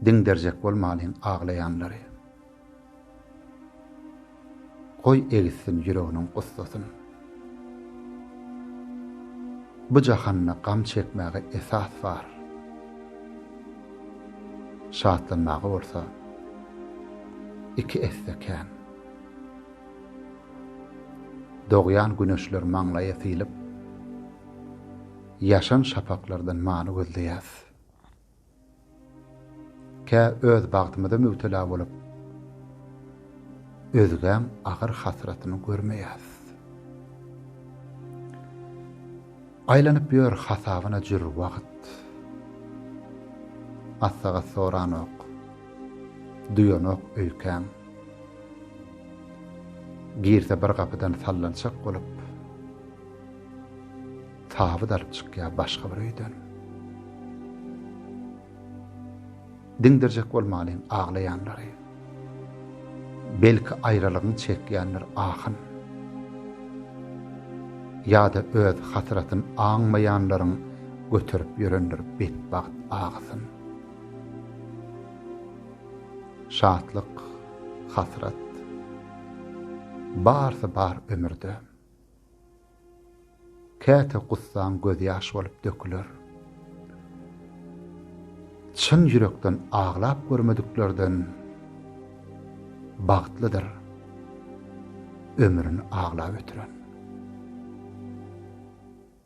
Diňderjek bolmalyň aglaýanlary. Goý egitsin ýüreginiň gussasyn. Bu jahanda gam çekmäge esas bar. Şatlanmaga bolsa iki esse kän. Dogýan güneşler maňlaýa sylyp, ýaşan şapaklardan many gözleýäs. Kä öz bagtymyza mübtela bolup, özgäň agyr hasratyny görmeýäs. Aýlanyp ýör hasabyna jür wagt. Maslahat soranok, duýanok öýkäň. Girse bir gapydan sallançak bolup, Tabyt alyp çykýar başga bir öýden. Diňdirjek bolmalyň aglaýanlary. Belki aýralygyň çekýändir ahyn. Ýa-da öz hasratyn aňmaýanlaryň göterip ýörendir betbagt agysyn. Şatlyk, hasrat. Barsy bar ömürde. Käte gussaň gözýaş bolup döküler. Çyn ýürekden aglap görmediklerden bagtlydyr ömrüni aglap ötüren.